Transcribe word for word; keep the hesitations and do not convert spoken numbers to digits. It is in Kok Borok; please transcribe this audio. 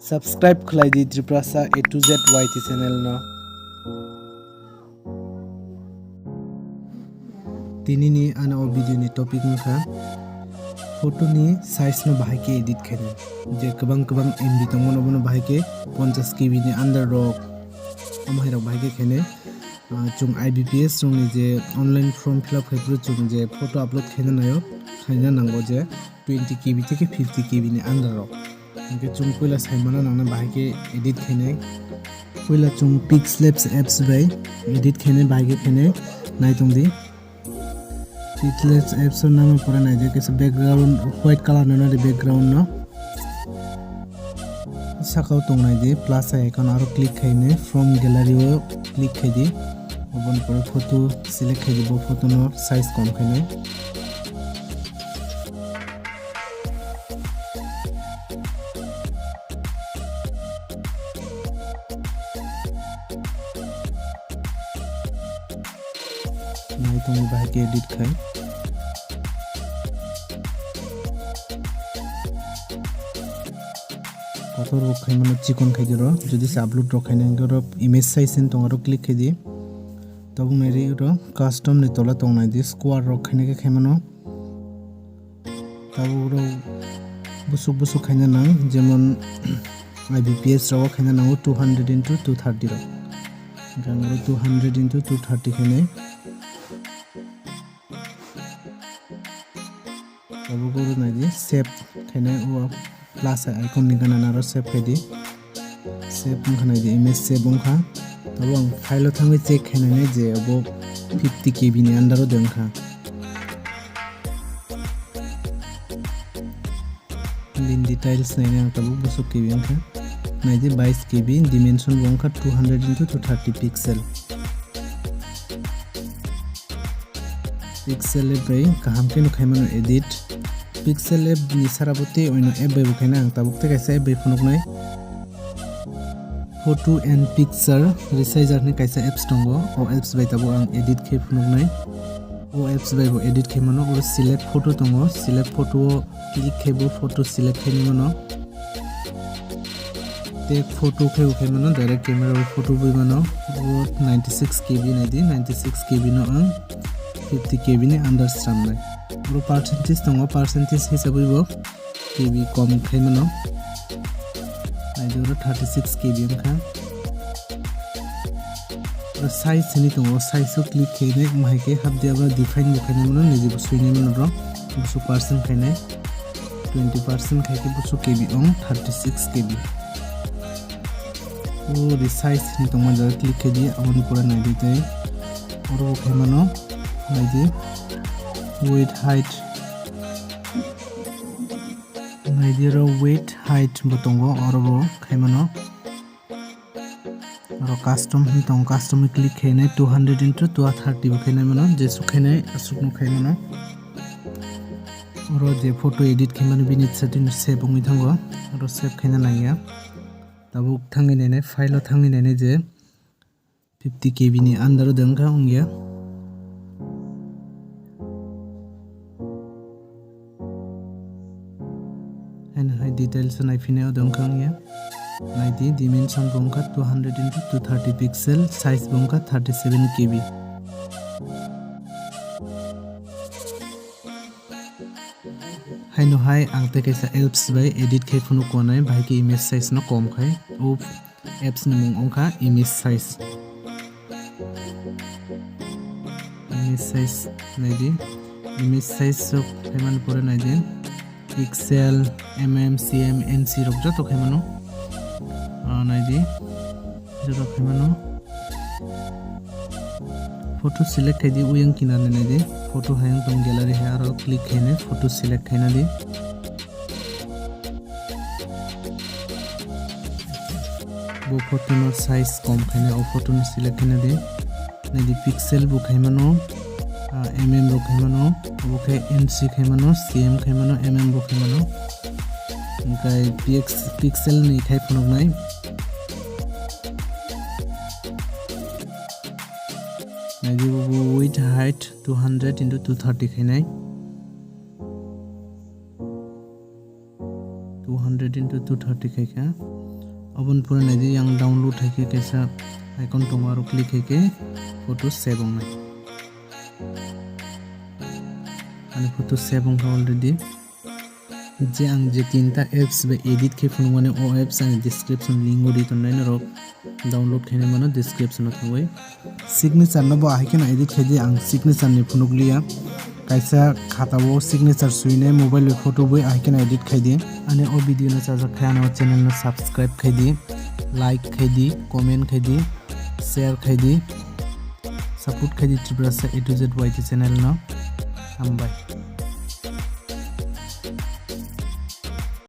Subscribe khlai di Tiprasa A to Z Y T channel no. Tini ni ano o video ni topic wngkha photo ni size no bahai khe edit khainai. Je kwbang kwbang M B tongmano bono bahai khe ponchash K B ni under rok, omo hai rok bahai khe khainai. Ah, chwng I B P S rokni je online form fill up khai phuru chwng je photo upload khaina naio, khaina nango je twenty K B theke fifty K B ni under rok. Hingke chwng puila saimano nangna bahai khe edit khainai. Puila chwng Pixlabs apps bai edit khainai, bahai khe khainai, nai tong di. Pixlabs apps o nangma pore nai di, kaisa background white color no nai di background no. Saka o tongnai di plus icon aro click khainai, from gallery o click khai di. Oboni pore photo select khai di, bo photo no size kom khainai. Nai tongwi bahai khe edit khai. Kotor bo khaimano chikon khai di ro. Jodi se upload rok khaina hingke ro image size hin tong aro click khai di. Tabuk nai ri ro custom ni tola tongnai di square rok khaina khe khaimano. Tabuk ro busuk busuk khaina nang, jemon I B P S rok khaina nango two hundred into two thirty rok. Hingke ang ro two hundred into two thirty khainai. Tabuk oro nai di save khainai o plus icon ni gana aro save khai di. Save wngkha nai di, image save wngkha. Tabuk ang file o thangwi check khainai je obo fifty K B ni under o de wngkha. Bini details naina ang tabuk busuk K B wngkha. Nai di bais K B, dimension bo wngkha two hundred into two thirty pixel. Pixel app bai kaham khe no khaimano edit. Pixel app ni sara bo tei oino app bai bo khaina ang tabuk tei kaisa app bai phunuknai. Photo and Picture Resizer hinwi kaisa apps tongo. O apps bai tabuk ang edit khe phunuknai. O apps bai bo edit khe mano. Oro select photo tongo. Select photo o click khe bo photo select khainai mano. Tei photo khe bo khai mano, direct camera o photo bui mano. O ninety six K B nai di, ninety six K B no ang fifty K B ni under sramnai. Oro percentage tongo, percentage hisabwi bo K B kom khai mano. Nai di oro thirty six K B wngkha. Oro size hinwi tongo, size o click khainai, omo hai khe hapdi abo define bo khainai mano, niji bo swinai mano bro. Busuk percent khainai, twenty percent khai khe busuk K B wng thirty six K B. O resize hinwi tongma jaga click khai di, aboni pore nai di tei oro bo khai mano, nai di width height. Nai di oro width height bo tongo, oro bo khai mano. Oro custom hinwi tongo, custom o click khainai two hundred into two thirty bo khainai mano, jesuk khainai asuk no khai mano. Oro je photo edit khaimani bini setting save wngwi thango, oro save khaina nangya. Tabuk thangwi nainai, file o thangwi nainai je fifty K B ni under o de wngkha wngya. Haino hai details o naiphine o de wngkha wngya. Nai di, dimension bo wngkha two hundred into two thirty pixel, size bo wngkha thirty seven K B. Haino hai ang tei kaisa apps bai edit khai phunuk kwanai, bahai khe image size no kom khai. O apps ni mung wngkha Image Size. Image Size nai di, Image Size rok khaimani pore nai di, pixel, M M, C M, N C rok joto khaimano. Ah, nai di, joto khaimano. Photo select khai di, uyang kinar ni nai di, photo hayang tong gallery hai, aro click khainai photo select khaina di. Bo photo no size kom khaina, o photo no select khaina di. Nai di pixel bo khaimano, ah, M M bo khaimano, obo khe N C khaimano, C M khaimano, M M bo khaimano. Hingkai P X, pixel ni khai phunuknai. Nai di bo width height two hundred into two thirty khainai. Two hundred into two thirty khai kha. Oboni pore naidi, yang download hai khe kaisa icon tongo, aro click hai khe photo save wngnai. Ani photo save wngkha already. Je ang je tinta apps bai edit khe phunukmani, o apps ani description link o ri tonnai norok download khainai mano description o thangwi. Signature no bo ahai kheno edit khaidi, ang signature ni phunukliya. Kaisa khata o signature swinai mobile bai photo bui ahai kheno edit khaidi. Ani o video no chajak khe ano channel no subscribe khaidi, like khaidi, comment khaidi, share khaidi, support khaidi Tiprasa A to Z Y T channel no. Hambai.